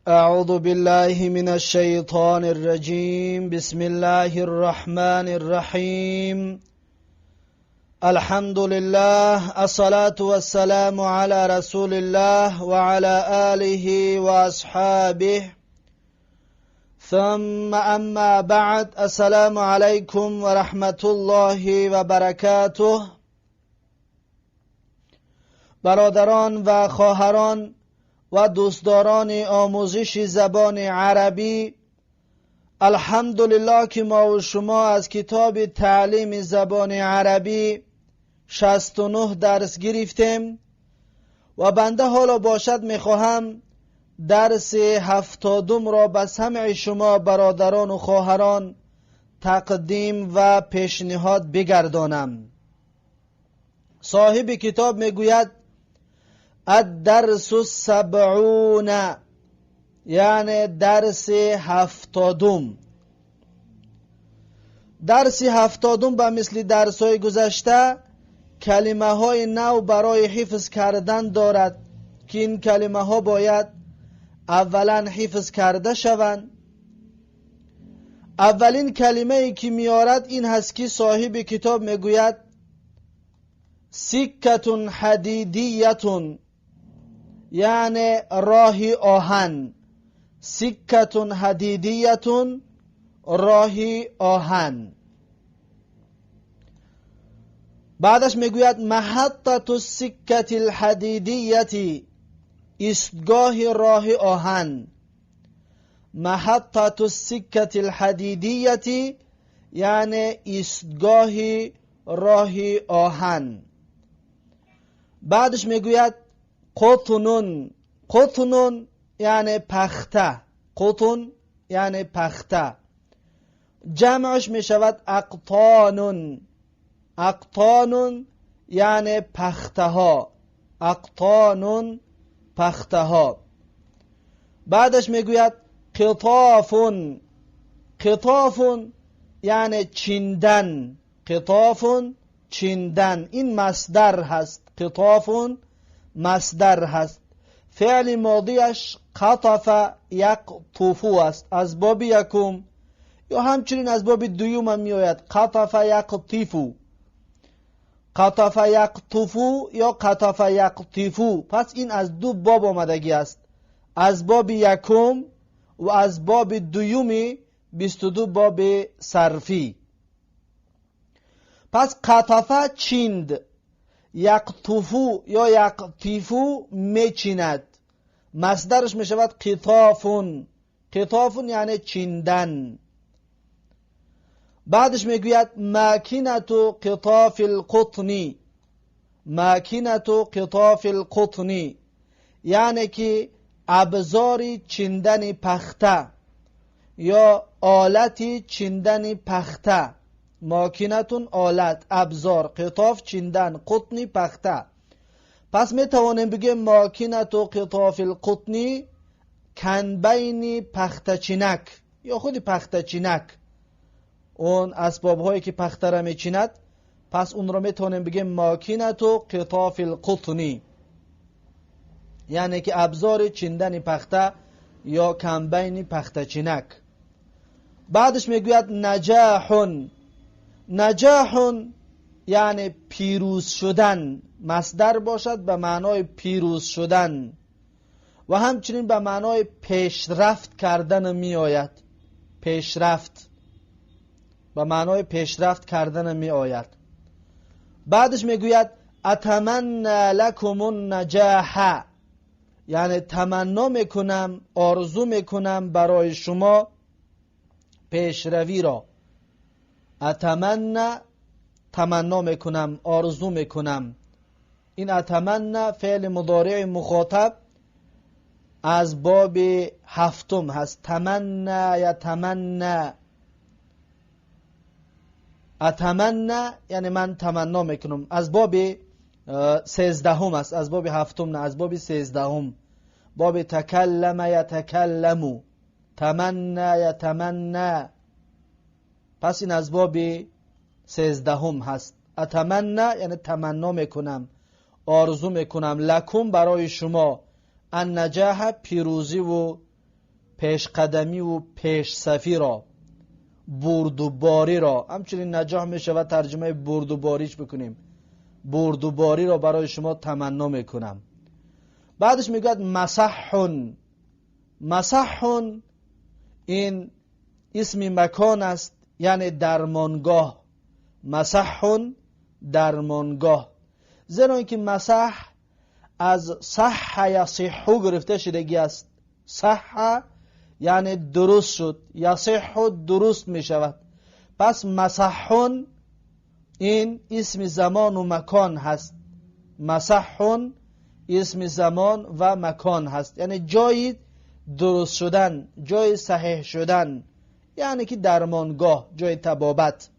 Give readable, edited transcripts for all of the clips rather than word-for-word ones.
أعوذ بالله من الشيطان الرجيم. بسم الله الرحمن الرحيم. الحمد لله، الصلاة والسلام على رسول الله وعلى آله وأصحابه. ثم أما بعد، السلام عليكم ورحمة الله وبركاته. برادران و خواهران و دوستداران آموزش زبان عربی، الحمدلله که ما و شما از کتاب تعلیم زبان عربی 69 درس گرفتیم و بنده حالا باشد میخواهم درس 70 را به سمع شما برادران و خواهران تقدیم و پیشنهاد بگردانم. صاحب کتاب میگوید الدرس السبعون، یعنی درس 70. درس 70 به مثل درس های گذشته کلمه های نو برای حفظ کردن دارد که این کلمه ها باید اولا حفظ کرده شوند. اولین کلمه ای که میارد این هست که صاحب کتاب میگوید سکة حدیدیة، یعنی راه آهن. سکة حدیدیة، راه آهن. بعدش میگوید محطة السکة الحدیدیة، ایستگاه راه آهن. محطة السکة الحدیدیة یعنی ایستگاه راه آهن. بعدش میگوید قطن. قطن یعنی پخته. قطن یعنی پخته. جمعش میشود اقطان. اقطان یعنی پخته ها. اقطان پخته ها. بعدش میگوید قطاف. قطاف یعنی چیندن. قطاف چیندن، این مصدر هست. قطاف مصدر هست. فعل ماضیش قطف یقطف است، از باب یکم یا همچنین از باب دوم هم میآید. قطف یقطف، قطف یقطف یا قطف یقطف. پس این از دو باب آمدگی است، از باب یکم و از باب دوم 22 باب صرفی. پس قطف چیند، یقطفو یا یقطفو میچیند، مصدرش میشود قطافون. قطافون یعنی چیندن. بعدش میگوید ماکینة قطاف القطن. ماکینة قطاف القطن یعنی که ابزار چیندن پخته یا آلت چیندن پخته. ماکینتون آلت، ابزار، قطاف چیندن، قطنی پخته. پس می توانیم بگیم ماکینت قطاف القطنی کنبین پخته چینک یا خود پخته چینک، اون اسباب هایی که پخته را میچیند، پس اون را می توانیم بگیم ماکینت قطاف القطنی، یعنی که ابزار چیندن پخته یا کمبین پخته چینک. بعدش میگوید نجاح. نجاح یعنی پیروز شدن، مصدر باشد به معنای پیروز شدن و همچنین به معنای پیشرفت کردن می آید. پیشرفت به معنای پیشرفت کردن می آید. بعدش میگوید اتمنى لکم النجاح، یعنی تمنا میکنم، آرزو میکنم برای شما پیشروی را. اتمنى تمنا میکنم، آرزو میکنم. این اتمنى فعل مضارع مخاطب از باب هفتم هست. تمنا یتمنى. اتمنى یعنی من تمنا میکنم، از باب 13 است، از باب هفتم نه، از باب 13، باب تکلم یتکلم، تمنا یتمنى. پس این از باب 13 هست. اتمنى یعنی تمنا میکنم، آرزو میکنم، لکم برای شما، النجاح پیروزی و پیشقدمی و پیشصفی را، بردباری را. همچنین نجاح میشود ترجمه بردباریش بکنیم. بردباری را برای شما تمنا میکنم. بعدش میگوید مصح. مصح این اسم مکان است، یعنی درمانگاه. مصح درمانگاه، زیرا اینکه مصح از صح یصح گرفته شدگی است. صح یعنی درست شد، یصح درست می شود. پس مصح این اسم زمان و مکان هست. مصح اسم زمان و مکان هست، یعنی جای درست شدن، جای صحیح شدن، یعنی که درمانگاه، جای طبابت.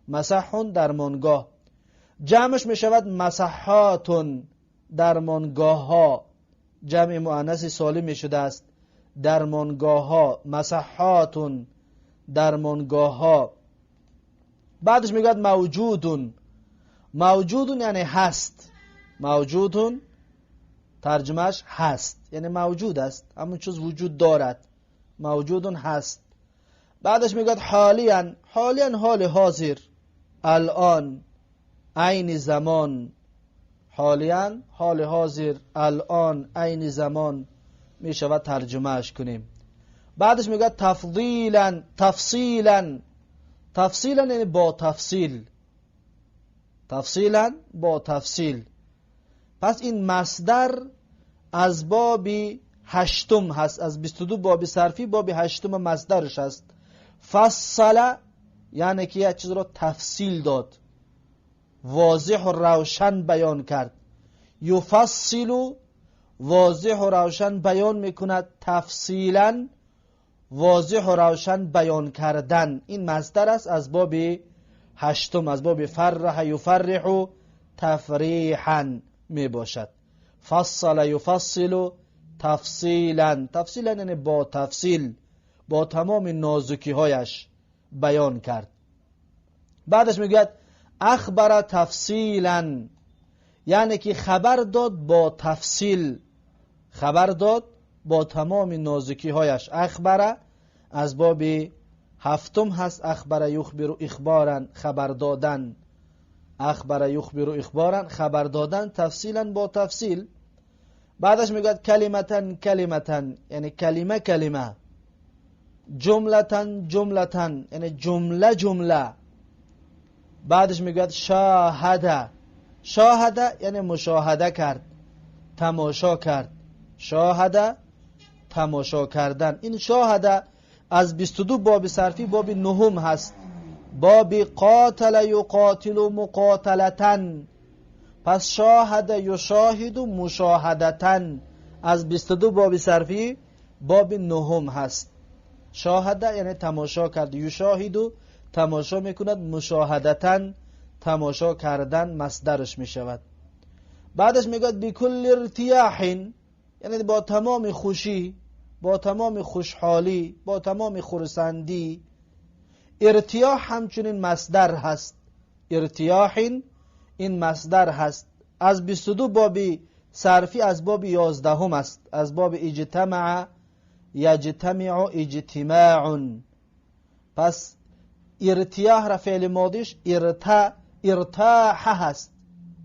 مصح درمانگاه، جمعش می شود مصحات، درمانگاه ها، جمع مؤنث سالم می شده است. درمانگاه ها، مصحات، درمانگاه ها. بعدش میگوید موجودون. موجودون یعنی هست. موجودون ترجمهش هست، یعنی موجود است، همون چیز وجود دارد. موجودون هست. بعدش میگوید حالیاً. حالیاً حال حاضر، الان، عین زمان. حالیاً حال حاضر، الان، عین زمان می شود ترجمهش کنیم. بعدش میگه تفضیلا، تفصیلا. تفصیلا یعنی با تفصیل. تفصیلا با تفصیل. پس این مصدر از باب هشتم هست، از 22 باب صرفی باب هشتم مصدرش هست. فصل یعنی که یک چیز را تفصیل داد، واضح و روشن بیان کرد. یفصل واضح و روشن بیان میکند. تفصیلا واضح و روشن بیان کردن. این مصدر است از باب هشتم، از باب فرح یفرح تفریحا می باشد. فصل یفصل تفصیلا. تفصیلا یعنی با تفصیل، با تمام نازکی هایش بیان کرد. بعدش میگوید اخبر تفصیلا، یعنی که خبر داد با تفصیل، خبر داد با تمام نازکی هایش. اخبر از باب هفتم هست. اخبر یخبر اخبارا، خبر دادن. اخبر یخبر اخبارا، خبر دادن، تفصیلا با تفصیل. بعدش میگوید کلمتا کلمتا، یعنی کلمه کلمه. جملتا جملتا، یعنی جمله جمله. بعدش میگوید شاهده. شاهده یعنی مشاهده کرد، تماشا کرد. شاهده تماشا کردن. این شاهده از 22 باب صرفی باب نهم هست، باب قاتل یقاتل مقاتلتا. پس شاهده یشاهد مشاهدتا از 22 باب صرفی باب نهم هست. شاهده یعنی تماشا کرد، یشاهد تماشا میکند، مشاهدتا تماشا کردن مصدرش میشود. بعدش میگوید بکل ارتیاح، یعنی با تمام خوشی، با تمام خوشحالی، با تمام خرسندی. ارتیاح همچنین مصدر هست. ارتیاح این مصدر هست. از 22 باب صرفی از باب 11 است، از باب اجتمع یجتمع اجتماع. پس ارتیاح را فعل ماضیش ارتاح هست.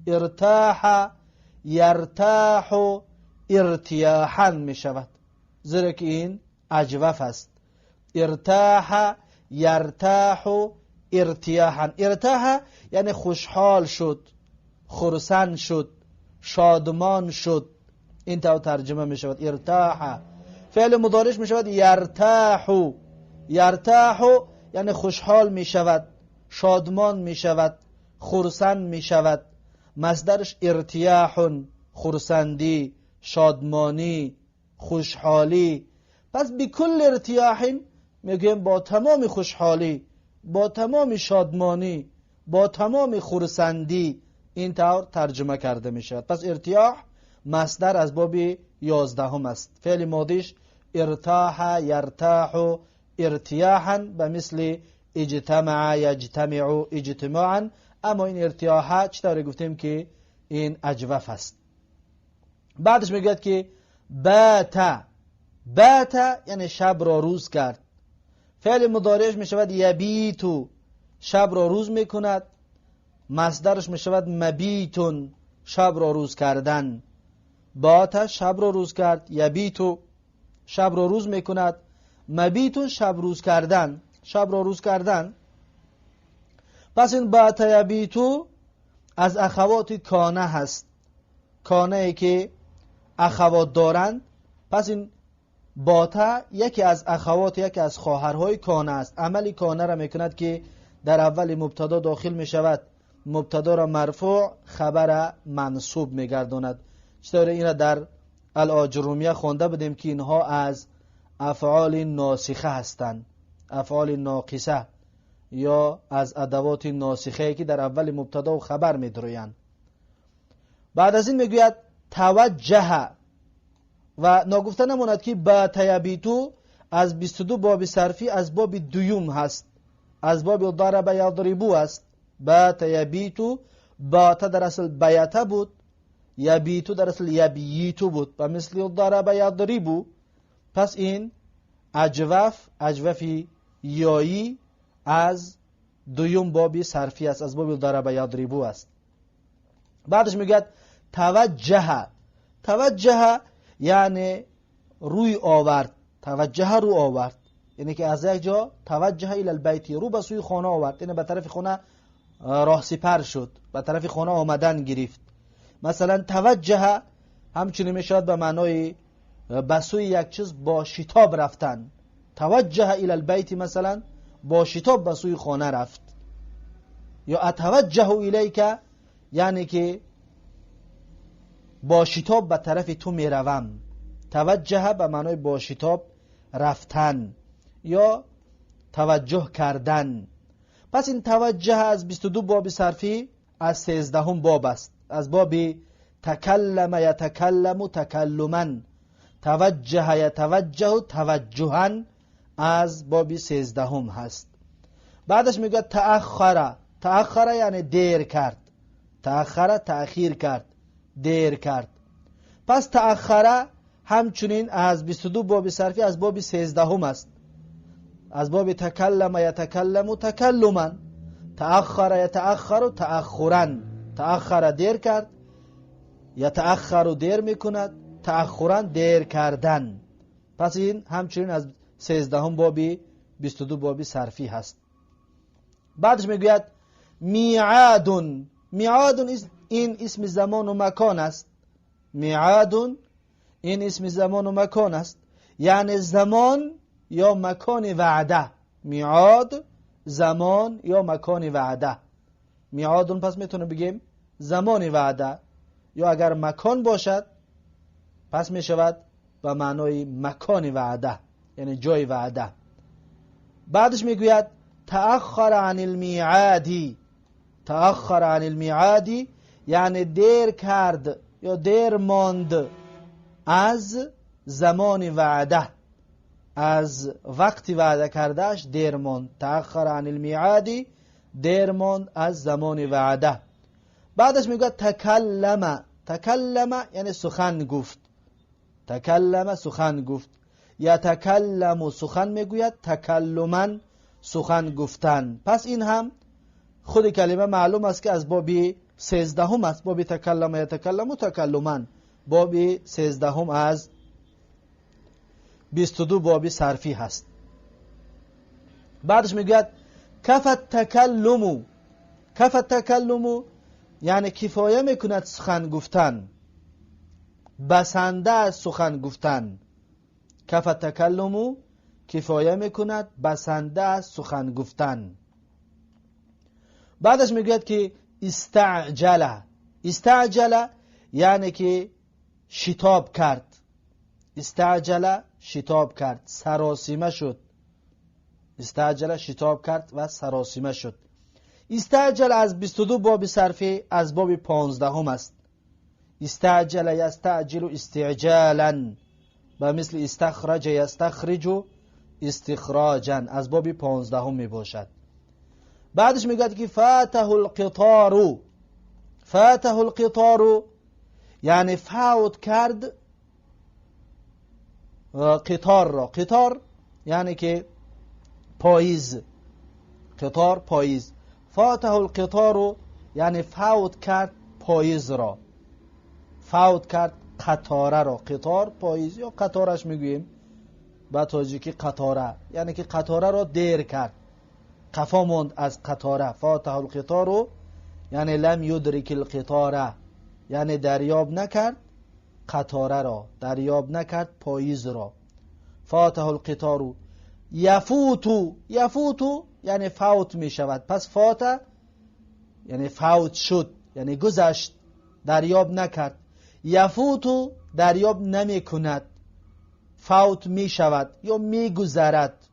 ارتاح یرتاح ارتیاحا می شود، زیرا که این اجوف است. ارتاح یرتاح ارتیاحا. ارتاح یعنی خوشحال شد، خرسند شد، شادمان شد. این تا ترجمه می شود ارتاح. فعل مضارعش می شود یرتاح. یرتاح یعنی خوشحال می شود، شادمان می شود، خرسند می شود. مصدرش ارتیاح، خرسندی، شادمانی، خوشحالی. پس بکل ارتیاح میگیم با تمام خوشحالی، با تمام شادمانی، با تمام خرسندی. این طور ترجمه کرده می شود. پس ارتیاح مصدر از باب 11 است. فعل ماضیش ارتاح یرتاح ارتیاحا به مثل اجتمع یجتمع اجتماعا. اما این ارتیاح چطور گفتیم که این اجوف است. بعدش میگوید که بات. بات یعنی شب را روز کرد. فعل مضارعش می شود یبیتو، شب را روز می کند. مصدرش می شود مبیتون، شب را روز کردن. بات شب را روز کرد، یبیتو شب را روز می کند، مبیتون شب روز کردن، شب را روز کردن. پس این بات یبیتو از اخوات کانه هست، کانه ای که اخوات دارند. پس این باته یکی از اخوات، یکی از خواهرهای کانه است. عمل کانه را میکند که در اول مبتدا داخل میشود، مبتدا را مرفوع، خبر منصوب میگرداند. چطور این را در الاجرومیه خوانده بودیم که اینها از افعال ناسخه هستند، افعال ناقصه یا از ادوات ناسخه که در اول مبتدا و خبر میدرویند. بعد از این میگوید توجه، و ناگفته نماند که با تیبیتو از 22 باب صرفی از باب دوم هست، از باب ضرب یضربو است. با تیبیتو، با تا در اصل بیته بود، یبیتو در اصل یبیتو بود و مثل ضرب یضربو. پس این اجوف، اجوفی یایی از دوم باب صرفی است، از باب ضرب یضربو است. بعدش میگوید توجه. توجه یعنی روی آورد، توجه رو آورد، یعنی که از یک جا توجه الی البیت، رو به سوی خانه آورد، یعنی به طرف خانه راه سپر شد، به طرف خانه آمدن گرفت. مثلا توجه همچنین میشود به معنای به سوی یک چیز با شتاب رفتن. توجه الی البیت مثلا با شتاب به سوی خانه رفت. یا اتوجه الیک یعنی که با شتاب به طرف تو میروم. توجه به معنای با شتاب رفتن یا توجه کردن. پس این توجه از 22 باب صرفی از 13 باب است، از باب تکلم یتکلم تکلما، توجه یتوجه توجها، از باب 13 هست. بعدش میگه تأخر. تأخر یعنی دیر کرد، تأخر تأخیر کرد، دیر کرد. پس تأخر همچنین از 22 باب صرفی از باب 13 است، از باب تکلم یتکلم تکلما، تأخر یتأخر تأخرا. تأخر دیر کرد، یتأخر دیر میکند، تأخرا دیر کردن. پس این همچنین از 13 باب 22 باب صرفی هست. بعدش میگوید میعاد. میعاد این اسم زمان و مکان است. میعاد این اسم زمان و مکان است، یعنی زمان یا مکان وعده. میعاد زمان یا مکان وعده. میعاد پس میتونه بگیم زمان وعده، یا اگر مکان باشد پس میشود به معنای مکان وعده، یعنی جای وعده. بعدش میگوید تأخر عن المیعاد. تأخر عن المیعاد یعنی دیر کرد یا دیر ماند از زمان وعده، از وقتی وعده کردهش دیر ماند. تأخر عن المیعاد دیر ماند از زمان وعده. بعدش میگه تکلم. تکلم یعنی سخن گفت. تکلم سخن گفت، یتکلم سخن میگوید، تکلما سخن گفتن. پس این هم خود کلمه معلوم است که از باب 13 است، باب تکلم یتکلم تکلما، باب 13 از 22 باب صرفی هست. بعدش میگوید کف التکلم. کف التکلم یعنی کفایه میکند سخن گفتن، بسنده از سخن گفتن. کف التکلم کفایه میکند، بسنده از سخن گفتن. بعدش میگوید که استعجل. استعجل یعنی که شتاب کرد. استعجل شتاب کرد، سراسیمه شد. استعجل شتاب کرد و سراسیمه شد. استعجل از 22 باب صرفی از باب 15 است. استعجل یستعجل استعجالا و مثل استخرج یستخرج استخراجا، از باب 15 می باشد. بعدش میگه که فاته القطار. فاته القطار یعنی فوت کرد قطار را. قطار یعنی که پاییز، قطار پاییز. فاته القطار یعنی فوت کرد پاییز را، فوت کرد قطاره را. قطار پاییز یا قطارش میگوییم به تاجیکی قطاره، یعنی که قطاره را دیر کرد، قفا موند از قطاره. فاته القطار یعنی لم یدرک القطاره، یعنی دریاب نکرد قطاره را، دریاب نکرد پاییز را. فاته القطار. یفوت، یفوت یعنی فوت می شود. پس فات یعنی فوت شد، یعنی گذشت، دریاب نکرد. یفوت دریاب نمی کند، فوت می شود یا می گذرد.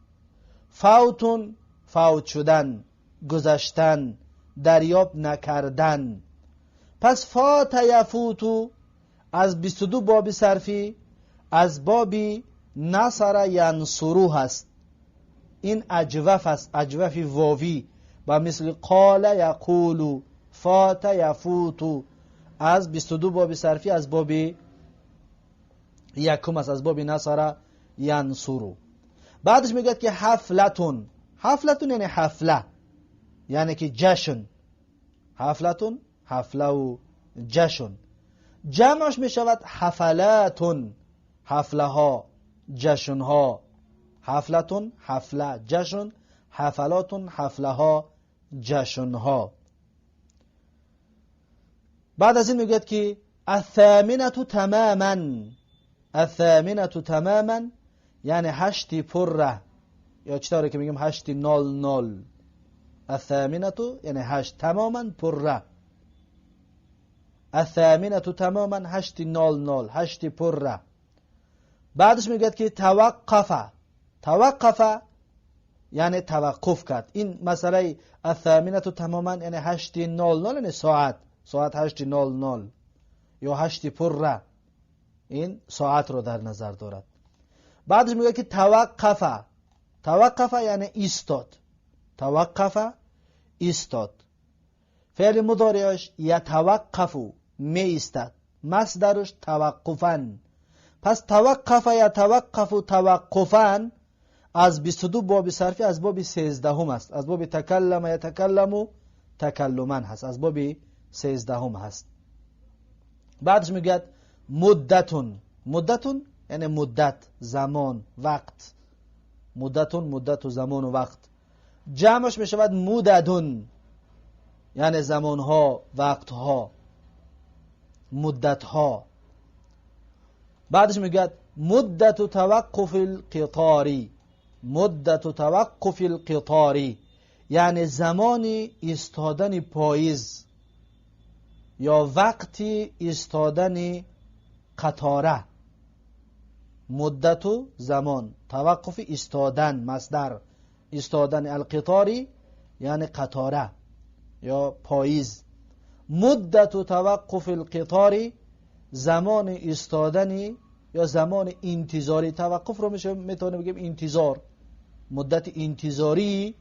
فوتون فوت شدن، گذشتن، دریاب نکردن. پس فات یفوت از 22 باب صرفی از باب نصر ینصرو هست. این اجوف است، اجوف واوی، با مثل قال یقول، فات یفوت. از 22 باب صرفی از باب یکم است، از باب نصر ینصرو. بعدش میگه که حفلتون. حفلتون یعنی حفله، یعنی که جشن. حفلتون حفله و جشن. جمعش میشود حفلاتون، حفله ها، جشن ها. حفلتون حفله، جشن، حفلاتون حفله ها، جشن ها. بعد از این میگوید که الثامنة تماما. الثامنة تماما یعنی 8 پره، یا چطوره که میگیم 8:00. الثامنة یعنی 8، تماما پره. الثامنة تماما 8:00، 8 پره. بعدش میگه که توقف. توقف یعنی توقف کرد. این مسئله الثامنة تماما یعنی 8:00 یعنی ساعت، ساعت 8:00 یا 8 پره، این ساعت رو در نظر دارد. بعدش میگه که توقف. توقف یعنی ایستاد. توقف ایستاد. فعل مضارعش یتوقف، می ایستد، مصدرش توقفا. پس توقف یتوقف توقفا از 22 باب صرفی از باب 13 است، از باب تکلم یتکلم تکلما هست، از باب 13 هست. بعدش میگه مدتون. مدتون یعنی مدت، زمان، وقت. مدتون مدت و زمان و وقت. جمعش میشود مددون، یعنی زمانها، وقتها، مدتها. بعدش میگه مدت توقف القطار. مدت توقف القطار یعنی زمان ایستادن پاییز یا وقتی ایستادن قطاره. مدت و زمان، توقف ایستادن، مصدر ایستادن، القطاری یعنی قطاره یا پاییز. مدت توقف القطار زمان ایستادن یا زمان انتظاری. توقف رو میشه میتونیم بگیم انتظار، مدت انتظاری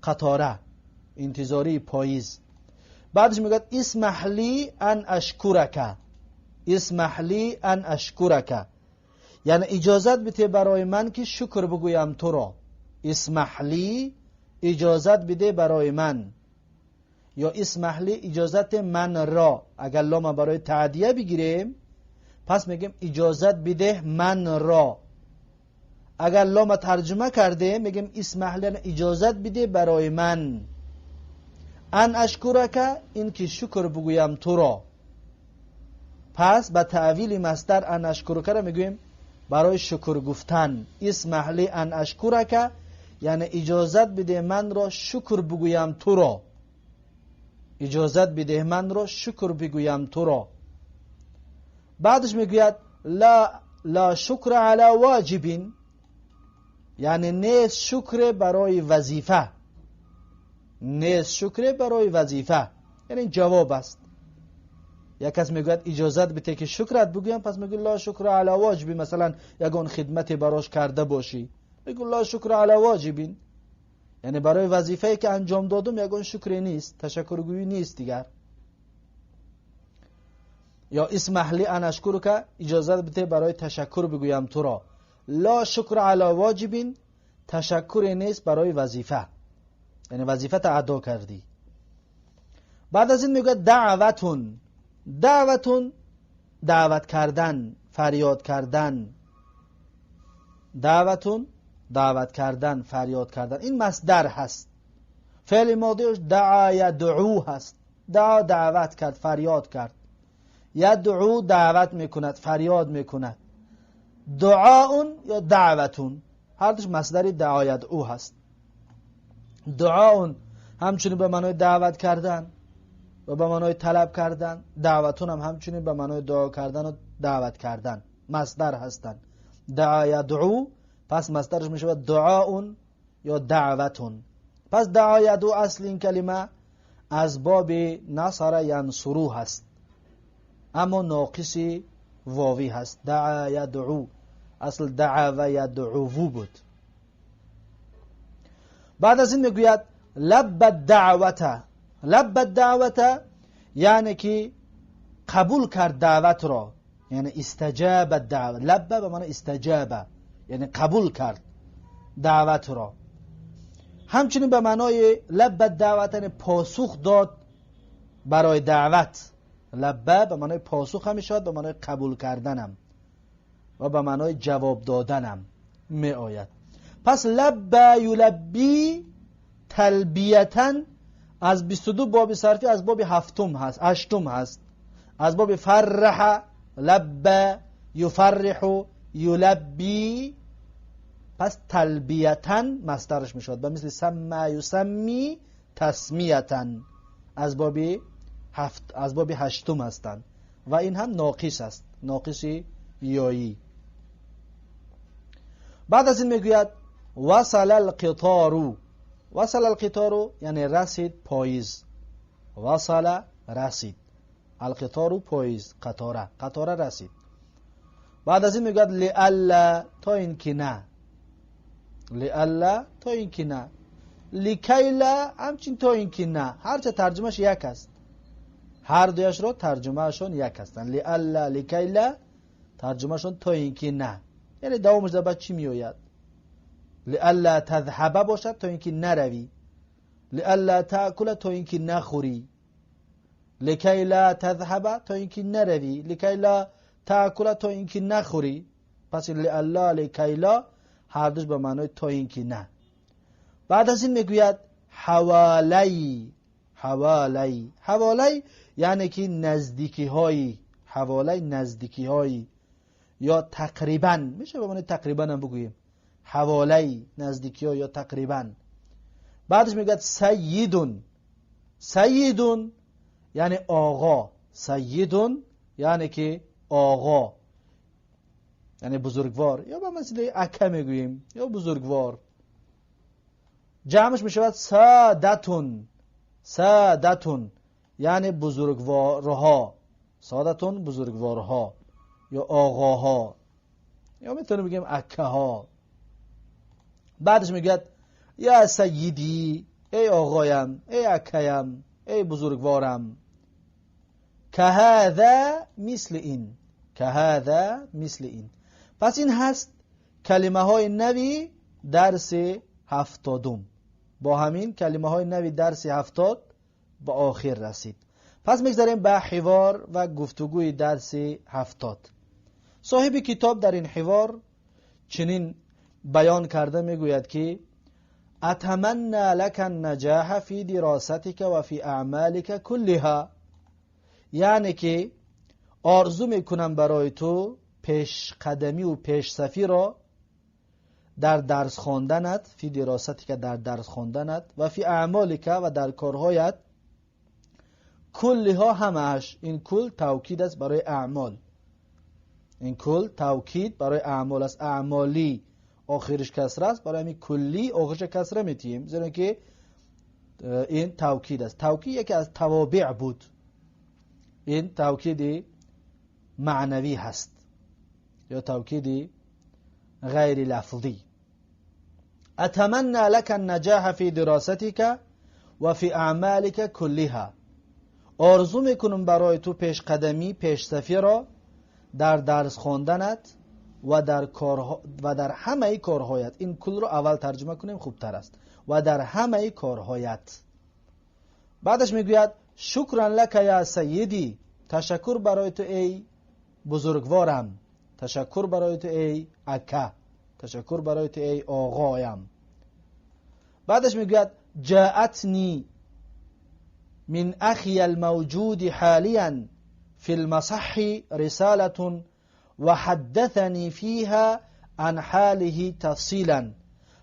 قطاره، انتظاری پاییز. بعدش میگه اسمح لی ان اشکرک. اسمح لی ان اشکرک یعنی اجازت بده برای من که شکر بگویم تو را. اسمح لی اجازت بده برای من، یا اسمح لی اجازت من را. اگر لام برای تعدیه بگیریم پس میگیم اجازت بده من را. اگر لام ترجمه کرده میگیم اسمح لی اجازت بده برای من. ان اشکرک این که شکر بگویم تو را. پس به تأویل مصدر ان اشکرک را میگوییم برای شکر گفتن. اسمح لی ان اشکرک یعنی اجازت بده من را شکر بگویم تو را. اجازت بده من را شکر بگویم تو را. بعدش میگوید لا شکر علی واجب، یعنی نیست شکر برای وظیفه. نیست شکر برای وظیفه، یعنی جواب است. یک کس میگوید اجازت بده که شکرت بگویم، پس میگه لا شکر علی واجب. مثلا یگان خدمت براش کرده باشی، میگه لا شکر علی واجب، یعنی برای وظیفه‌ای که انجام دادم یگان شکری نیست، تشکرگویی نیست دیگر. یا اسمح لی ان اشکرک، اجازت بده برای تشکر بگویم تو را. لا شکر علی واجب، تشکر نیست برای وظیفه، یعنی وظیفه ادا کردی. بعد از این میگه دعوتون. دعوتون دعوت کردن، فریاد کردن. دعوتون دعوت کردن، فریاد کردن، این مصدر هست. فعل ماضیش دعا یدعو هست. دعا دعوت کرد، فریاد کرد. یدعو دعوت میکند، فریاد میکند. دعاء یا دعوتون، هر دوش مصدر دعا یدعو هست. دعاء همچنین به معنای دعوت کردن و به معنای طلب کردن. دعوتون هم همچنین به معنای دعا کردن و دعوت کردن مصدر هستند. دعا یدعو، پس مصدرش میشه دعاء یا دعوتون. پس دعا یدعو اصل این کلمه از باب نصر ینصرو هست، اما ناقص واوی هست. دعا یدعو اصل دعا و یدعو بود. بعد از این میگوید لب الدعوت. لب الدعوت یعنی که قبول کرد دعوت را، یعنی استجاب الدعوت. لب به معنی استجاب، یعنی قبول کرد دعوت را. همچنین به معنای لب الدعوت یعنی پاسخ داد برای دعوت. لب به معنای پاسخ هم میشود، به معنای قبول کردنم و به معنای جواب دادنم می آید. پس لب یلبی تلبیتا از 22 باب صرفی از باب هفتم هست، هشتم هست. از باب فرح، لب یفرح، یلبی. پس تلبیتا مصدرش میشود، به مثل سما یسمی تسمیتا، از باب هفت، از باب هشتم هستند و این هم ناقص است، ناقص یایی. بعد از این میگوید وصل القطار. وصل القطار یعنی رسید پاییز. وصل رسید، القطار پاییز، قطاره، قطاره رسید. بعد از این میگوید لئلا تا اینکه نه، لئلا تا اینکه نه، لکیلا همچین تا اینکه نه، هرچه ترجمهش یک است، هر دویش رو ترجمهشون یک هستند. لئلا لکیلا ترجمهشون تا اینکه نه، یعنی دوامش در بعد چی میآید؟ لئلا تذهب باشد تا اینکه نروی، لئلا تأکل تا اینکه نخوری، لکی لا تذهب تا اینکه نروی، لکی لا تأکل تا اینکه نخوری. پس لئلا لکی لا هر دوش به معنای تا اینکه نه. بعد از این میگوید حوالی. حوالی، حوالی یعنی که نزدیکی هایی، حوالی نزدیکی هایی یا تقریبا، میشه به معنی تقریبا هم بگوییم، حوالی نزدیکی ها یا تقریبا. بعدش میگه سیدون. سیدون یعنی آقا، سیدون یعنی که آقا، یعنی بزرگوار، یا به مثل اکه میگوییم یا بزرگوار. جمعش میشود سادتون. سادتون یعنی بزرگوارها، سادتون بزرگوارها یا آقاها، یا میتونیم بگیم اکه ها. بعدش میگه یا سیدی، ای آقایم، ای اکه‌ام، ای بزرگوارم. کهذا مثل این، کهذا مثل این. پس این هست کلمه های نوی درس 70. با همین کلمه های نوی درس 70 به آخر رسید. پس میگذاریم به حوار و گفتگوی درس 70. صاحب کتاب در این حوار چنین بیان کرده میگوید که اتمنى لك النجاح فی دراستك و فی اعمالك كلها، یعنی که آرزو میکنم برای تو پیش قدمی و پیش صفی را در درس خواندنت، فی دراستك در درس خواندنت، و فی اعمالك و در کارهایت، کلها همش. این کل توکید است برای اعمال، این کل توکید برای اعمال است. اعمالی آخرش کسره است، برای همین کلی آخرش کسره میتیم، زیرا که این توکید است. توکید یکی از توابع بود، این توکید معنوی هست یا توکید غیر لفظی. اتمنى لك النجاح فی دراستك و فی اعمالك كلها، آرزو میکنم برای تو پیش قدمی، پیش صفی را در درس خواندنت و در همه کارهایت. این کل رو اول ترجمه کنیم خوبتر است. و در همه کارهایت. بعدش میگوید شکرا لک یا سیدی، تشکر برای تو ای بزرگوارم، تشکر برای تو ای اکا، تشکر برای تو ای آقایم. بعدش میگوید جاءتنی من اخی الموجود حالیا فی المصح رسالة وحدثني فيها عن حاله تفصيلا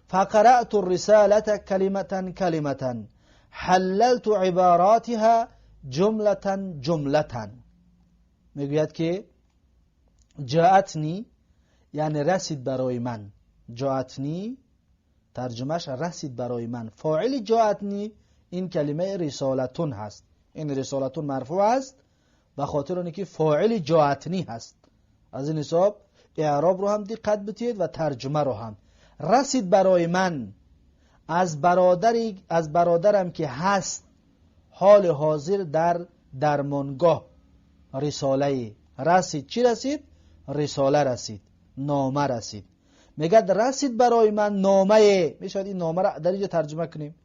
فقرأت الرسالة كلمة كلمة حللت عباراتها جملة جملة. میگوید که جاءتنی یعنی رسید برای من. جاءتنی ترجمهش رسید برای من. فاعل جاءتنی این کلمه رسالتون هست. این رسالتون مرفوع است به خاطر اینکه فاعل جاءتنی هست. از این حساب اعراب رو هم دقت بدید و ترجمه رو هم. رسید برای من از برادرم که هست حال حاضر در درمانگاه رساله رسید. چی رسید؟ رساله رسید، نامه رسید. میگه رسید برای من نامه. میشود این نامه را در اینجا ترجمه کنیم.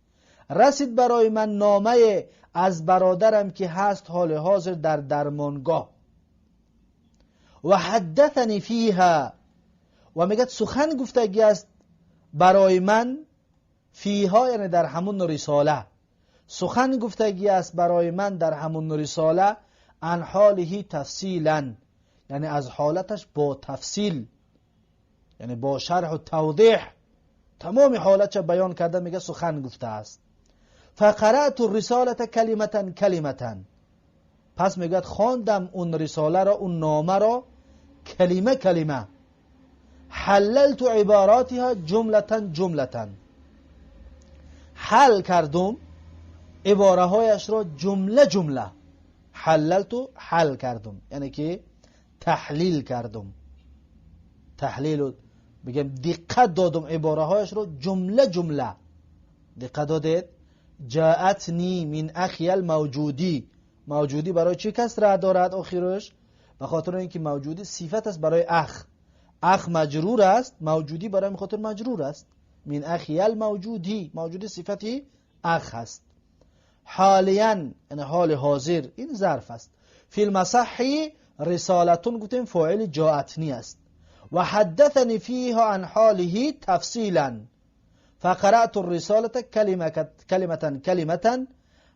رسید برای من نامه از برادرم که هست حال حاضر در درمانگاه. و حدثنی فیها، و میگه سخن گفتگی است برای من، فیها یعنی در همون رساله، سخن گفتگی است برای من در همون رساله، عن حاله تفصیلا، یعنی از حالتش با تفصیل، یعنی با شرح و توضیح تمام حالتش بیان کرده، میگه سخن گفته است. فقرأت الرسالة کلمة کلمة، پس میگه خواندم اون رساله را، اون نامه را، کلمه کلمه. حللت عباراتها جملة جملة، حل کردم عباره هایش را جمله جمله. حللت حل کردم یعنی که تحلیل کردم، تحلیل بگم دقت دادم عباره هایش را جمله جمله. دقت دادید. جاءتنی من اخی الموجودی، موجودی برای چه کسره دارد آخرش؟ به خاطر اینکه موجودی صفت است برای اخ، اخ مجرور است، موجودی برای خاطر مجرور است. من اخی الموجودی، موجودی صفتی اخ است. حالیا یعنی حال حاضر، این ظرف است. فی المصح رسالتون گفتیم فاعل جاءتنی است. و حدثنی فیها عن حاله تفصیلا فقرأت الرسالة کلمة کلمة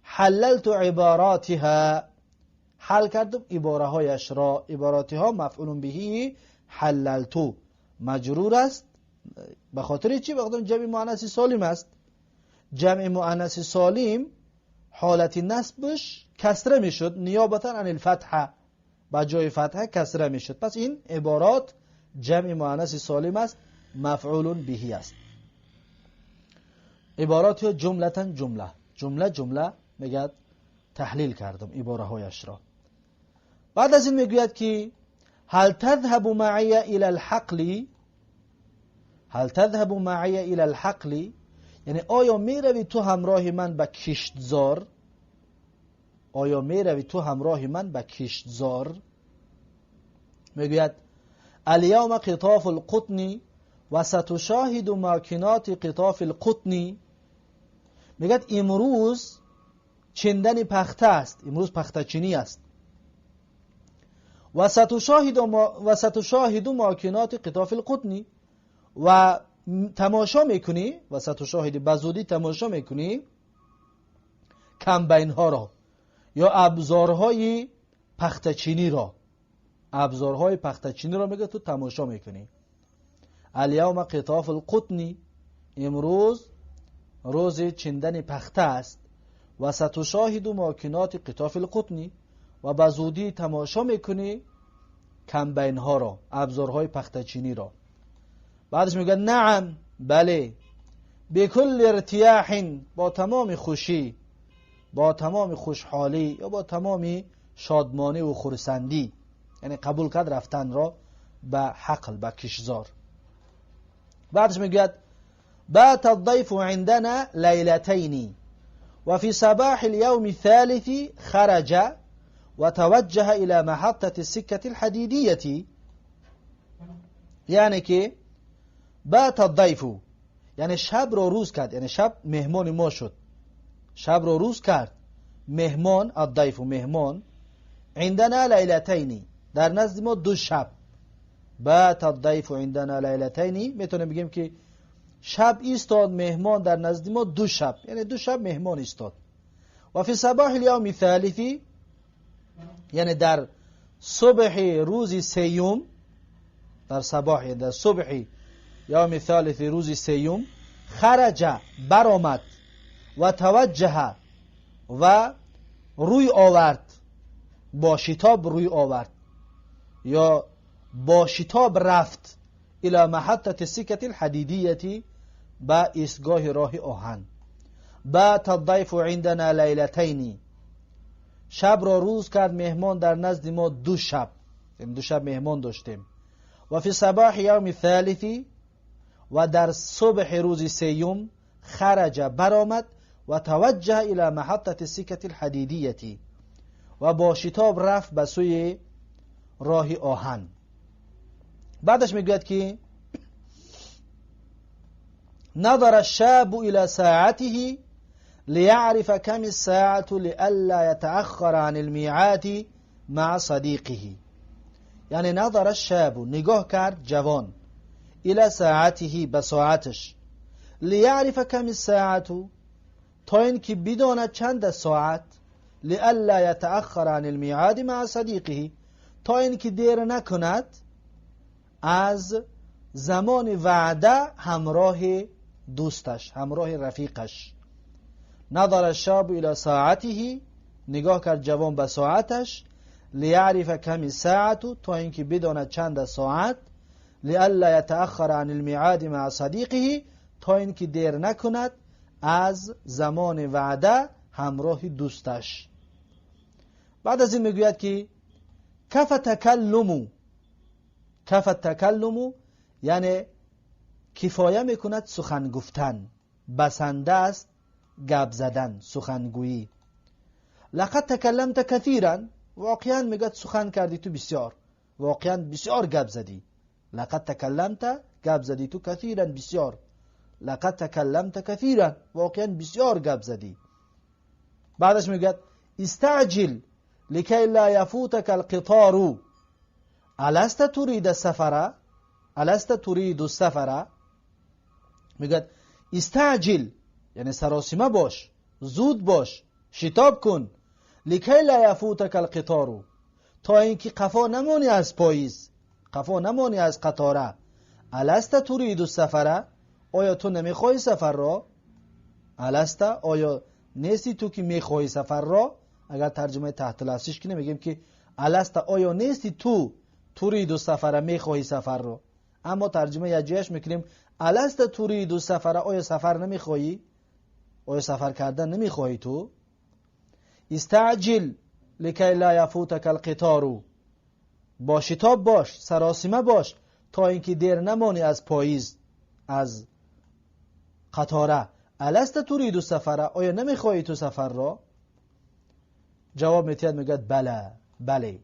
حللت عباراتها، حل کردم عباره هایش را. عباراتها مفعول به حللتو مجرور است. به خاطر چی؟ به خاطر جمع مؤنث سالم است. جمع مؤنث سالم حالت نصبش کسره میشد، نیابتا عن الفتحه، با جای فتحه کسره میشد. پس این عبارات جمع مؤنث سالم است، مفعول به است. عبارات جملتا جمله، جمله جمله میگه تحلیل کردم عباره هایش را. بعد از این میگوید که هل تذهب معي الى الحقل، هل تذهب معي الى الحقل، یعنی آیا میروی تو همراه من به کشتزار؟ آیا میروی تو همراه من به کشتزار؟ میگوید الیوم قطاف القطن و ستشاهد ماکنات قطاف القطن. میگد امروز چندن پخته است، امروز پخته چینی است. و ستشاهد ماکنات قطاف القطن، و تماشا میکنی، و ستشاهد بزودی تماشا میکنی کمبین ها را یا ابزارهای پخته چینی را، ابزارهای پخته چینی را میگه تو تماشا میکنی. الیوم قطاف القطن، امروز روز چندن پخته است. و ستشاهد ماکنات قطاف القطن، و بزودی تماشا میکنی کمبین ها را، ابزارهای پخته چینی را. بعدش میگه نعم، بله، بکل ارتیاح، با تمام خوشی، با تمام خوشحالی یا با تمام شادمانی و خرسندی، یعنی قبول کرد رفتن را به حقل، به کشزار. بعدش میگه بات الضيف عندنا ليلتين وفي صباح اليوم الثالث خرج وتوجه إلى محطة السكة الحديدية. یعنی که بات الضیف، یعنی شب رو روز کرد، یعنی شب مهمان ما شد، شب رو روز کرد مهمان، الضیف مهمان، عندنا لیلتین، در نزد ما دو شب. بات الضیف عندنا لیلتین، میتونیم بگیم که شب ایستاد مهمان در نزد ما دو شب، یعنی دو شب مهمان ایستاد. و فی صباح الیوم الثالث، یعنی در صبح روز سیوم، در صباح، در صبح یوم ثالث روز سیوم، خرج برآمد و توجه و روی آورد، با شتاب روی آورد یا با شتاب رفت، الى محطة السكة الحديدية، به ایستگاه راه آهن. بات الضیف عندنا لیلتین، شب را روز کرد مهمان در نزد ما دو شب، دو شب مهمان داشتیم. و فی صباح یوم الثالث، و در صبح روز سیوم، خرج برآمد و توجه الى محطة السكة الحديدية، و با شتاب رفت به سوی راه آهن. بعدش میگوید که نظر الشاب الى ساعته ليعرف كم الساعة لئلا يتأخر عن الميعاد مع صديقه. یعنی نظر الشاب، نگاه کرد جوان، الى ساعته، به ساعتش، ليعرف كم الساعة، تا اینکه بداند چند ساعت، لئلا يتأخر عن الميعاد مع صديقه، تا اینکه دیر نکند از زمان وعده همراه دوستش، همراه رفیقش. نظر الشاب الى ساعته، نگاه کرد جوان به ساعتش، لیعرف کم الساعة، تا اینکه بداند چند ساعت، لئلا یتأخر عن الميعاد مع صدیقه، تا اینکه دیر نکند از زمان وعده همراه دوستش. بعد از این میگوید که کف تکلمو، کف تکلمو یعنی کفایه میکند سخن گفتن، بسنده است گپ زدن، سخنگویی. لقد تکلمت کثیرا، واقعا میگه سخن کردی تو بسیار، واقعا بسیار گپ زدی. لقد تکلمت، گپ زدی تو، کثیرا بسیار. لقد تکلمت کثیرا، واقعا بسیار گپ زدی. بعدش میگه استعجل لكي لا يفوتك القطار ألست تريد السفر، ألست تريد السفر. میگه استعجل یعنی سراسیمه باش، زود باش، شتاب کن، لکی لا یفوتک القطار، تا اینکه قفا نمانی از پاییز، قفا نمانی از قطاره. الست ترید السفر، آیا تو نمیخوای سفر را؟ الست، آیا نیستی تو که میخوای سفر را؟ اگر ترجمه تحت لفظیش کنیم میگیم که الست، آیا نیستی تو، ترید السفر، میخوای سفر را. اما ترجمه یک جایش میکنیم الست ترید السفر، آیا سفر نمیخوایی؟ آیا سفر کردن نمیخوایی تو؟ استعجل لکی لا یفوتک القطار، با شتاب باش، سراسیمه باش تا اینکه دیر نمانی از پاییز، از قطاره. الست ترید السفر، آیا نمیخوایی تو سفر را؟ جواب میتید میگه بله، بله،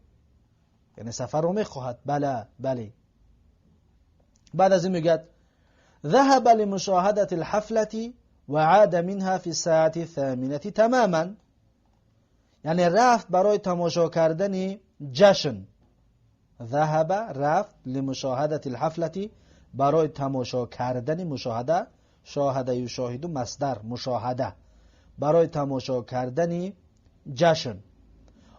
یعنی سفر رو میخواهد، بله بله. بعد از این میگه ذهب لمشاهدة الحفلة وعاد منها في الساعة الثامنة تماما، یعنی رفت برای تماشا کردن جشن. ذهب رفت، لمشاهدة الحفلة برای تماشا کردن، مشاهده، شاهده یشاهد مصدر مشاهده، برای تماشا کردن جشن.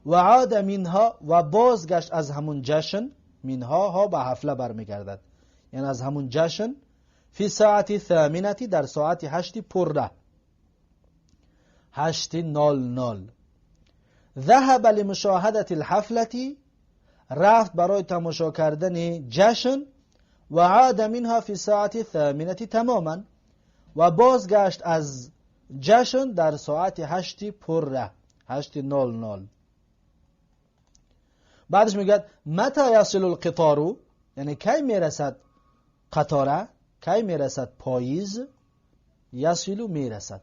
و عاد منها، و بازگشت از همون جشن، منها ها به حفله برمیگردد، یعنی از همون جشن، فی ساعت ثامنه، در ساعت 8 پره، 8:00. ذهب لمشاهدة الحفلة، رفت برای تماشا کردن جشن، و عاد منها فی ساعت ثامنه تماما، و بازگشت از جشن در ساعت 8 پره، 8:00. بعدش میگه متى یصل القطار، یعنی کی میرسد قطاره، کی میرسد پاییز، یصل میرسد.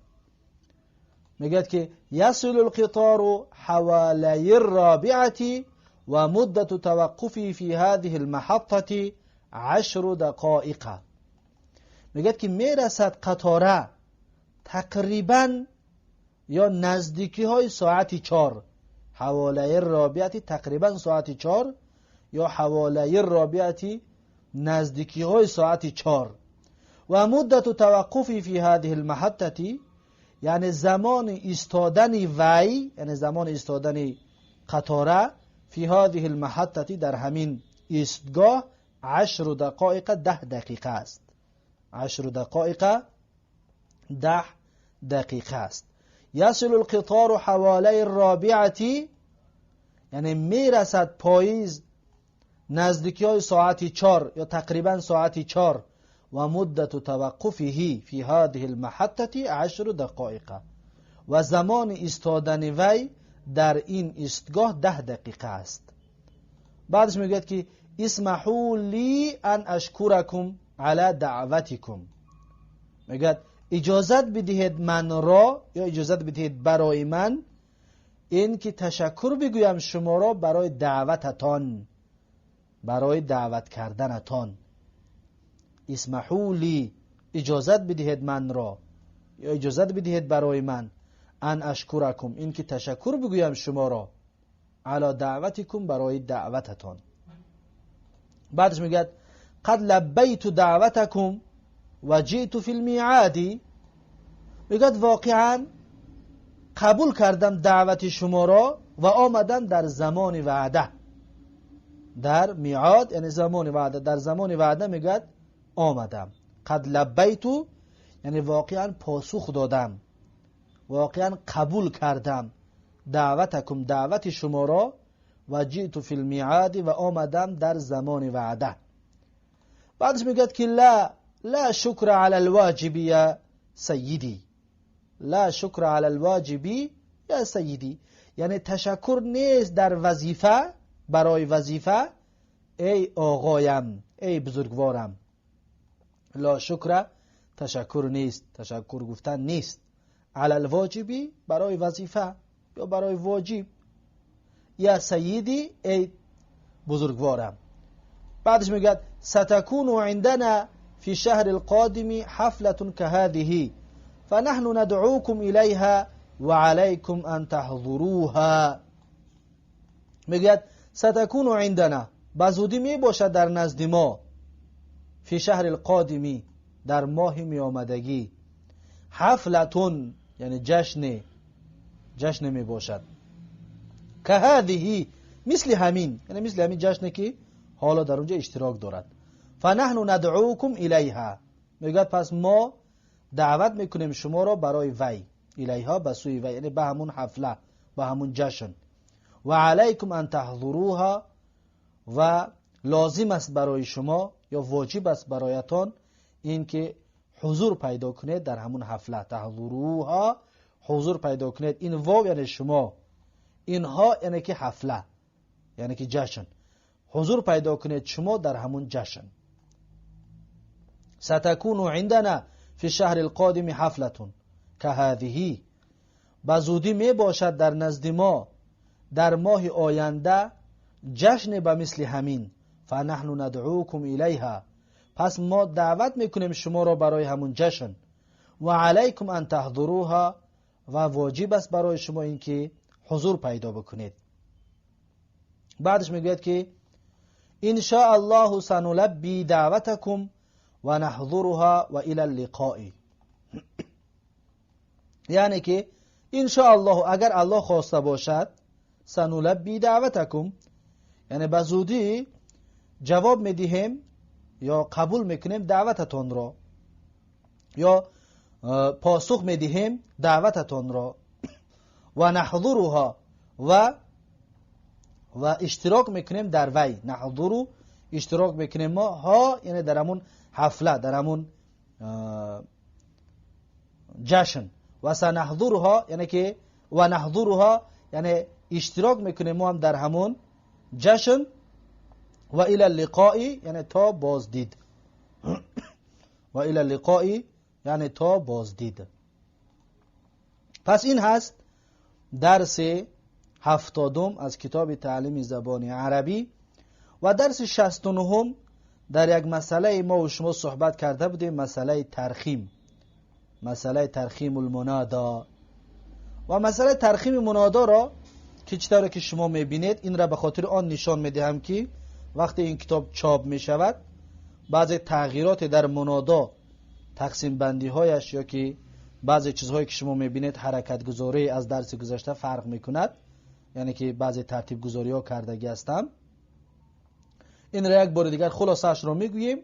میگه که یصل القطار حوالي الرابعة ومدة توقفه في هذه المحطة 10 دقایق. میگه که میرسد قطاره تقریبا یا نزدیکی های ساعت 4، حوالی الرابعة، تقریبا ساعت 4 یا حوالی الرابعة، نزدیکی های ساعت 4. و مدة توقفه في هذه المحطة، یعنی زمان ایستادن وی، یعنی زمان ایستادن قطاره، في هذه المحطة، در همین ایستگاه، 10 دقایق، 10 دقیقه است. 10 دقایق، 10 دقیقه است. يصل القطار حوالی الرابعة، یعنی میرسد پاییز نزدیکی های ساعت 4 یا تقریبا ساعت 4. و مدة توقفه في هذه المحطة 10 دقایق، و زمان ایستادن وی در این ایستگاه 10 دقیقه است. بعدش میگوید که اسمحوا لي أن أشكركم على دعوتكم. میگوید اجازت بدهید من را یا اجازت بدهید برای من این که تشکر بگویم شما را برای دعوتتان، برای دعوت کردنتان. اسمحوا لي، اجازت بدهید من را یا اجازت بدهید برای من، أن أشكركم، این که تشکر بگویم شما را، على دعوتكم، برای دعوتتان. بعدش میگه قد لبيت دعوتكم وجئت في الميعاد. میگه واقعا قبول کردم دعوت شما را و آمدم در زمان وعده، در میعاد، یعنی زمان وعده، در زمان وعده میگه آمدم. قد لبيت، یعنی واقعا پاسخ دادم، واقعا قبول کردم، دعوتكم، دعوت شما را، وجئت في الميعاد، و آمدم در زمان وعده. بعدش میگه که لا لا شكر على الواجب يا سيدي. لا شكر على الواجب يا سيدي، یعنی تشکر نیست در وظیفه، برای وظیفه، ای آقایم، ای بزرگوارم. لا شكر، تشکر نیست، تشکر گفتن نیست، على الواجب، برای وظیفه یا برای واجب، يا سيدي، ای بزرگوارم. بعدش میگه ستكون عندنا في الشهر القادم حفلة كهذه فنحن ندعوكم إليها وعليكم أن تحضروها. میگوید ستكون عندنا، بزودی می باشد در نزد ما، في الشهر القادم، در ماه می آمدگی، حفلة، یعنی جشن، جشن می باشد، كهذه، مثل همین، یعنی مثل همین جشنی که حالا در اونجا اشتراک دارد. فنحن ندعوكم إليها، میگوید پس ما دعوت میکنیم شما را برای وی، إليها، به سوی وی، یعنی به همون حفله، به همون جشن. وعليكم أن تحضروها، و لازم است برای شما یا واجب است برایتان اینکه حضور پیدا کنید در همون حفله. تحضروها، حضور پیدا کنید. این واو یعنی شما، این ها یعنی که حفله، یعنی که جشن. حضور پیدا کنید شما در همون جشن. ستكون عندنا في الشهر القادم حفلة كهذه، بزودی می باشد در نزد ما در ماه آینده جشن به مثل همین. فنحن ندعوكم إليها، پس ما دعوت میکنیم شما را برای همون جشن. وعليكم أن تحضروها، و واجب است برای شما اینکه حضور پیدا بکنید. بعدش میگوید که إن شاء الله سنلبي دعوتكم ونحضرها وإلى اللقاء. یعنی که إن شاء الله، اگر الله خواسته باشد، سنلبي دعوتكم، یعنی به زودی جواب میدهیم یا قبول میکنیم دعوتتان را یا پاسخ میدهیم دعوتتان را، ونحضرها، و اشتراک میکنیم در وی. نحضر، اشتراک میکنیم ما، ها، یعنی در همون حفله، در همون جشن. و سنحضرها، یعنی که ونحضرها، یعنی اشتراک میکنیم ما هم در همون جشن. وإلى اللقاء، یعنی تا بازدید. وإلى اللقاء، یعنی تا بازدید. پس این هست درس 70م از کتاب تعلیم زبان عربی. و درس 69م در یک مسئله ما و شما صحبت کرده بودیم، مسئله ترخیم، مسئله ترخیم المنادا. و مسئله ترخیم منادا را که چطور که شما میبینید، این را به خاطر آن نشان میدهم که وقتی این کتاب چاپ میشود بعضی تغییرات در منادا، تقسیم بندی هایش یا که بعضی چیزهایی که شما میبینید حرکت گذاری از درس گذشته فرق میکند، یعنی که بعضی ترتیب گذاری ها کردگی هستم. این را یک بار دیگر خلاصش رو میگوییم،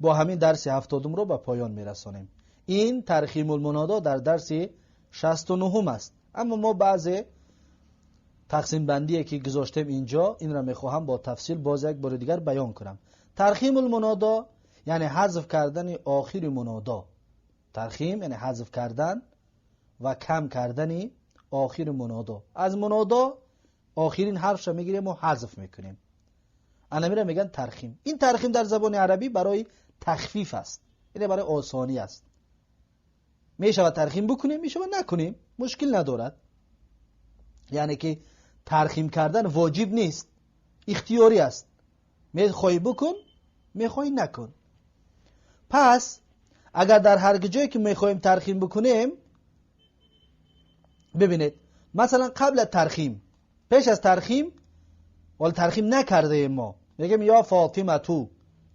با همین درس 70 رو به پایان میرسانیم. این ترخیم المنادا در درس 69 است. اما ما بعضی تقسیم بندی که گذاشتیم اینجا، این را میخواهم با تفصیل باز یک بار دیگر بیان کنم. ترخیم المنادا یعنی حذف کردن آخر منادا. ترخیم یعنی حذف کردن و کم کردن آخر منادا. از منادا آخرین حرفش را میگیریم و حذف میکنیم. انمی را میگن ترخیم. این ترخیم در زبان عربی برای تخفیف است، یعنی برای آسانی است. میشود ترخیم بکنیم، میشود نکنیم، مشکل ندارد. یعنی که ترخیم کردن واجب نیست، اختیاری است. میخوای بکن، میخوای نکن. پس اگر در هر جایی که میخوایم ترخیم بکنیم، ببینید مثلا قبل ترخیم، پیش از ترخیم، ولی ترخیم نکرده ما میگیم یا فاطمه تو،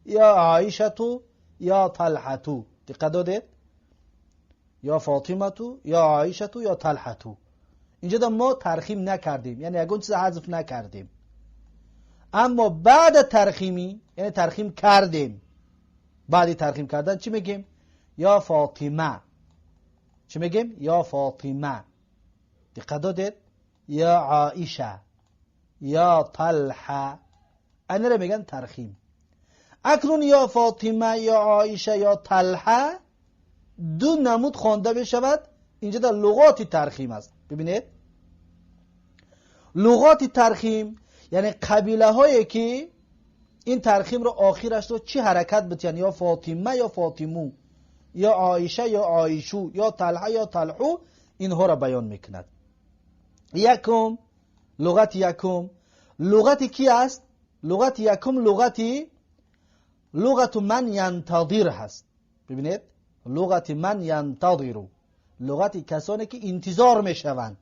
یا عایشه تو، یا طلحه تو. دقت دادید؟ یا فاطمه تو، یا عایشه تو، یا طلحه تو. اینجا ما ترخیم نکردیم، یعنی یگون چیز حذف نکردیم. اما بعد ترخیمی، یعنی ترخیم کردیم، بعد ترخیم کردن چی میگیم؟ یا فاطمه. چی میگیم؟ یا فاطمه. دقت دادید؟ یا عایشه، یا طلحه. اینا رو میگن ترخیم. اکنون یا فاطمه، یا عایشه، یا طلحه دو نمود خوانده بشود. اینجا در لغات ترخیم است. ببینید لغات ترخیم یعنی قبیله هایی که این ترخیم رو آخرش رو چی حرکت بتین، یا فاطمه یا فاطمو، یا عایشه یا عایشو، یا طلحه یا طلحو، اینها را بیان میکند. یکم لغت، یکم لغت کی است؟ لغت یکم لغت من ینتظر هست. ببینید لغت من ینتظر، لغت کسانی که انتظار میشوند.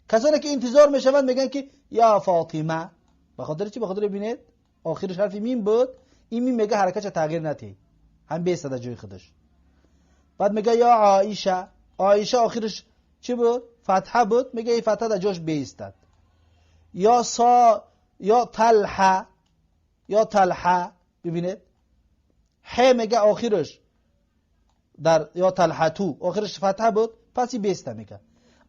کسانی که انتظار میشوند میگن که یا فاطمه. به خاطر چی؟ به خاطر ببینید آخرش حرف میم بود، این میم میگه حرکتش تغییر نتی، هم بیسته در جای خودش. بعد میگه یا عایشه، عایشه آخرش چی بود؟ فتحه بود، میگه این فتحه در جاش بیستد. یا سا، یا طلحه، یا طلحه. ببینید ح میگه آخرش در یا طلحه تو آخرش فتحه بود، پس این بیسته میگه.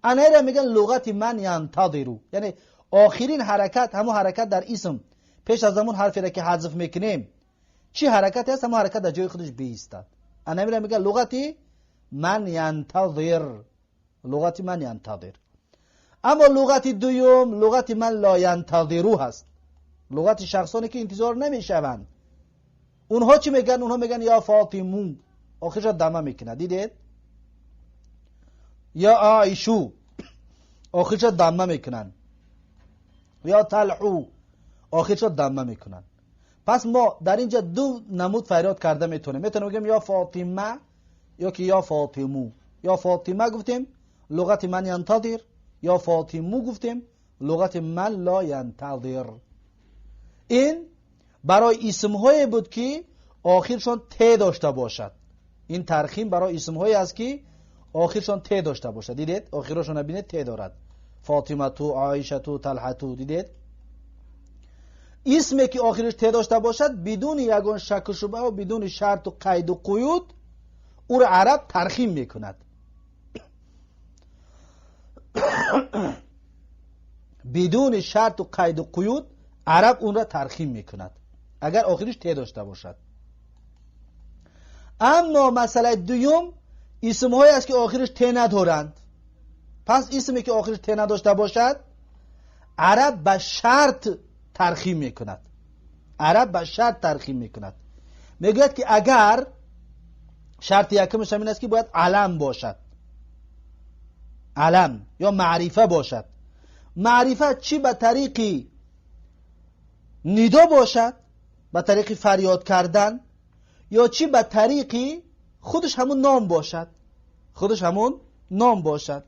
انا را میگن لغت من ینتظرو، یعنی آخرین حرکت، همون حرکت در اسم پیش از همون حرفی را که حذف میکنیم چی حرکت هست، همون حرکت در جای خودش بیستد. انا را میگن لغت من ینتظر، لغت من ینتظر. اما لغت دوم لغت من لا ینتظرو هست، لغت شخصانی که انتظار نمیشوند. اونها چی میگن؟ اونها میگن یا فاطمو، آخرش دمه میکنه. دیدید؟ یا عایشو، آخرش دمه میکنن. یا طلحو، آخرش دمه میکنن. پس ما در اینجا دو نمود فریاد کرده میتونیم. میتونیم بگیم یا فاطمه یا که یا فاطمو. یا فاطمه گفتیم لغت من ینتظر، یا فاطمو گفتیم لغت من لا ینتظر. این برای اسمهایی بود که آخرشان ت داشته باشد. این ترخیم برای اسمهایی است که آخرشان ت داشته باشد. دیدید؟ آخرشان ببینید ت دارد. فاطمه تو، عایشه تو، طلحه تو. دیدید؟ اسمی که آخرش ت داشته باشد بدون یگان شک و شبهه و بدون شرط و قید و قیود او را عرب ترخیم میکند. بدون شرط و قید و قیود عرب اون را ترخیم میکند اگر آخرش ت داشته باشد. اما مسئله دوم اسمهایی است که آخرش ت ندارند. پس اسمی که آخرش ت نداشته باشد عرب به شرط ترخیم میکند. عرب به شرط ترخیم میکند. میگوید که اگر شرط یکمش همین است که باید علم باشد، علم یا معرفه باشد. معرفه چی به طریقی ندا باشد به طریق فریاد کردن یا چی به طریقی خودش همون نام باشد، خودش همون نام باشد،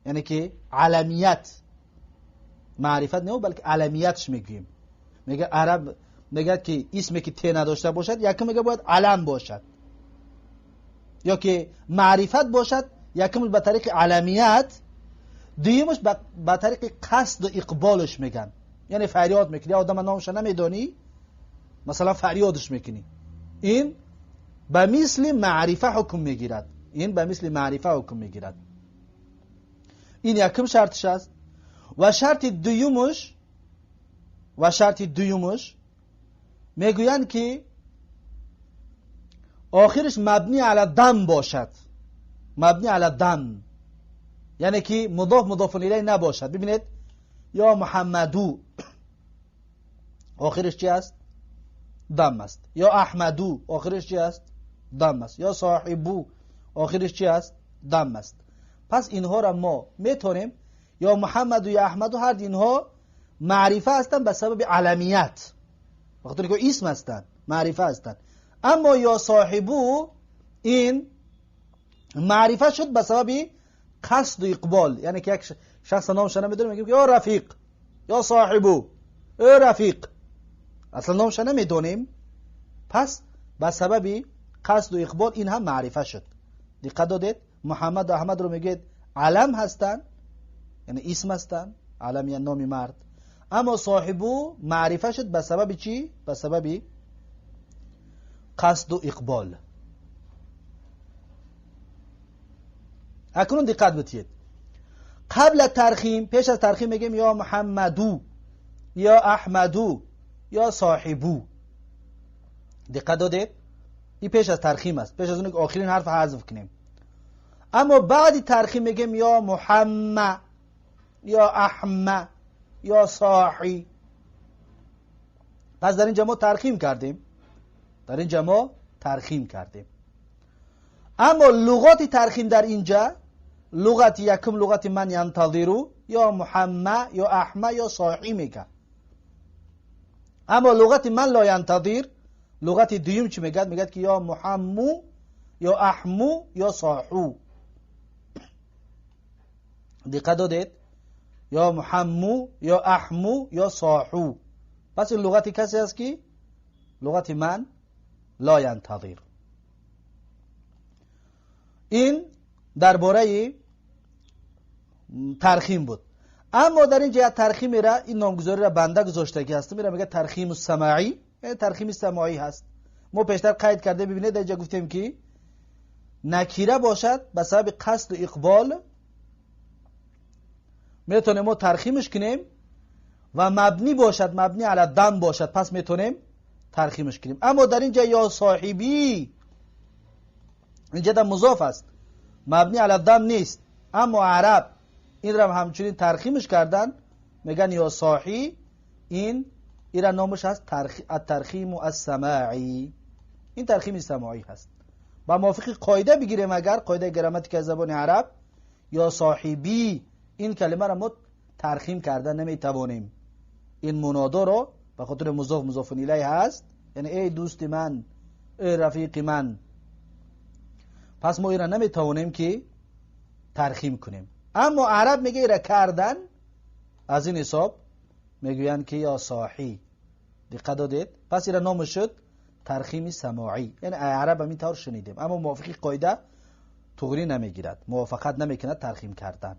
یعنی که علمیت، معرفت نه بلکه علمیتش میگیم. میگه عرب میگه که اسمی که ت نداشته باشد یکم میگه باید علم باشد، یا که معرفت باشد یکم به طریق علمیت، دویمش به طریق قصد و اقبالش میگن. یعنی فریاد میکنی، آدم نامش نمیدانی مثلا فریادش میکنی، این به مثل معرفه حکم میگیرد، این به مثل معرفه حکم میگیرد. این یکم شرطش است. و شرط دویمش، و شرط دویمش میگویند که آخرش مبنی علی دم باشد، مبنی علی دم یعنی که مضاف مضاف الیه نباشد. ببینید یا محمدو آخرش چی است؟ دم است. یا احمدو آخرش چی است؟ دم است. یا صاحبو آخرش چی است؟ دم است. پس اینها را ما میتونیم یا محمد و یا احمد و هر اینها معرفه هستند به سبب علمیت، وقتی که اسم هستند معرفه هستند. اما یا صاحبو این معرفه شد به سبب قصد و اقبال، یعنی که یک شخص نامش نمیدونیم میگیم یا رفیق یا صاحبو ای رفیق، اصلا نامش نمیدونیم، پس به سبب قصد و اقبال این هم معرفه شد. دقت دادید؟ محمد و احمد رو میگید علم هستند، یعنی اسم هستند، علم یعنی نام مرد. اما صاحبو معرفه شد به سبب چی؟ به سبب قصد و اقبال. اکنون دقت بدید، قبل ترخیم، پیش از ترخیم میگیم یا محمدو یا احمدو یا صاحبو. دقت دادید؟ این پیش از ترخیم است، پیش از اون که آخرین حرف حذف کنیم. اما بعد ترخیم میگیم یا محمد یا احمد یا صاحی. پس در اینجا ما ترخیم کردیم، در اینجا ما ترخیم کردیم. اما لغات ترخیم در اینجا لغت یکم لغت من ینتظرو یا محمد یا احمد یا صاحی میگه. اما لغت من لا ینتظر، لغت دویم چی میگه؟ میگه که یا محمو یا احمو یا صاحو. دقت دادید؟ یا محمو یا احمو یا صاحو. پس این لغت کسی است که لغت من لا ینتظر. این درباره ترخیم بود. اما در اینجا ترخیم را، این نامگذاری را بنده گذاشته که هست، میره میگه ترخیم السماعی، یعنی ترخیم سماعی هست. ما پیشتر قید کرده، ببینید در اینجا گفتیم که نکیره باشد به سبب قصد و اقبال میتونیم ما ترخیمش کنیم و مبنی باشد، مبنی علی دم باشد، پس میتونیم ترخیمش کنیم. اما در اینجا یا صاحبی اینجا در مضاف است، مبنی علی دم نیست. اما عرب این را همچنین ترخیمش کردن، میگن یا صاحی، این را نامش هست الترخیم السماعی. این ترخیم سماعی هست. با موافق قاعده بگیریم، اگر قاعده گراماتیک زبان عرب یا صاحبی این کلمه را ما ترخیم کردن نمیتوانیم. این منادا رو به خاطر مضاف مضاف الیه هست، یعنی ای دوست من، ای رفیق من، پس ما این را نمیتوانیم که ترخیم کنیم. اما عرب میگه ایرا کردن، از این حساب میگویند که یا صاحی. دقت دادید؟ پس ایرا نام شد ترخیم سماعی، یعنی عرب هم اینطور شنیدیم. اما موافقی قاعده تغری نمیگیرد، موافقت نمیکند ترخیم کردن.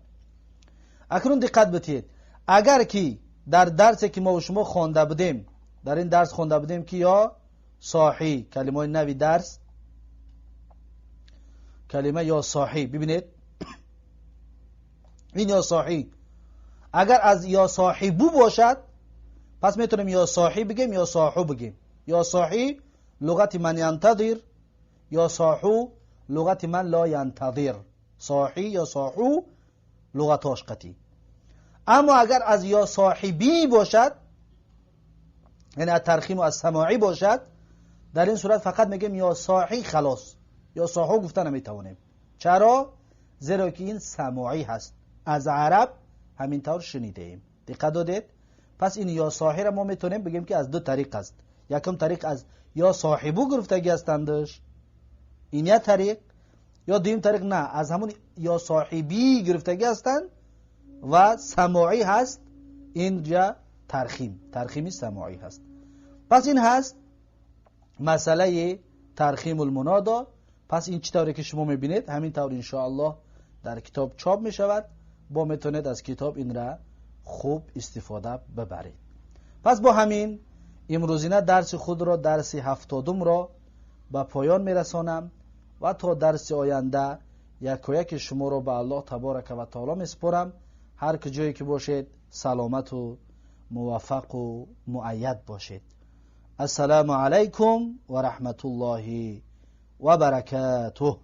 اکنون دقت بدید، اگر که در درسی که ما و شما خوانده بودیم، در این درس خوانده بودیم که یا صاحی، کلمه نوی درس، کلمه یا صاحی، ببینید این یا صاحی اگر از یا صاحبو باشد پس میتونیم یا صاحی بگیم یا صاحو بگیم. یا صاحی لغت من ینتظر، یا صاحو لغت من لا ینتظر. صاحی یا صاحو لغتاش قطعی. اما اگر از یا صاحبی باشد، یعنی از ترخیم و از سماعی باشد، در این صورت فقط میگیم یا صاحی خلاص، یا صاحو گفته نمیتوانیم. چرا؟ زیرا که این سماعی هست، از عرب همینطور شنیده ایم. دقت دادید؟ پس این یا صاحی را ما میتونیم بگیم که از دو طریق است، Якум тариқ аз ё соҳибу гирифтагӣ ҳастандш, ин як тариқ, ё дуюм тариқ на, аз ҳамон ё соҳибӣ гирифтагӣ ҳастанд ва самоӣ ҳаст. Инҷа тархим, тархими самоӣ ҳаст. Пас ин ҳаст масъалаи тархим المنادا. پس این چی طوری که شما میبینید همین طور انشاءالله در کتاب چاپ میشود، با میتونید از کتاب این را خوب استفاده ببرید. پس با همین امروزینه درس خود را، درس 70 را به پایان میرسانم و تا درس آینده یک شما را به الله تبارک و تعالی میسپارم. هر کجایی که باشید سلامت و موفق و مؤید باشید. السلام علیکم و رحمت الله و برکاته.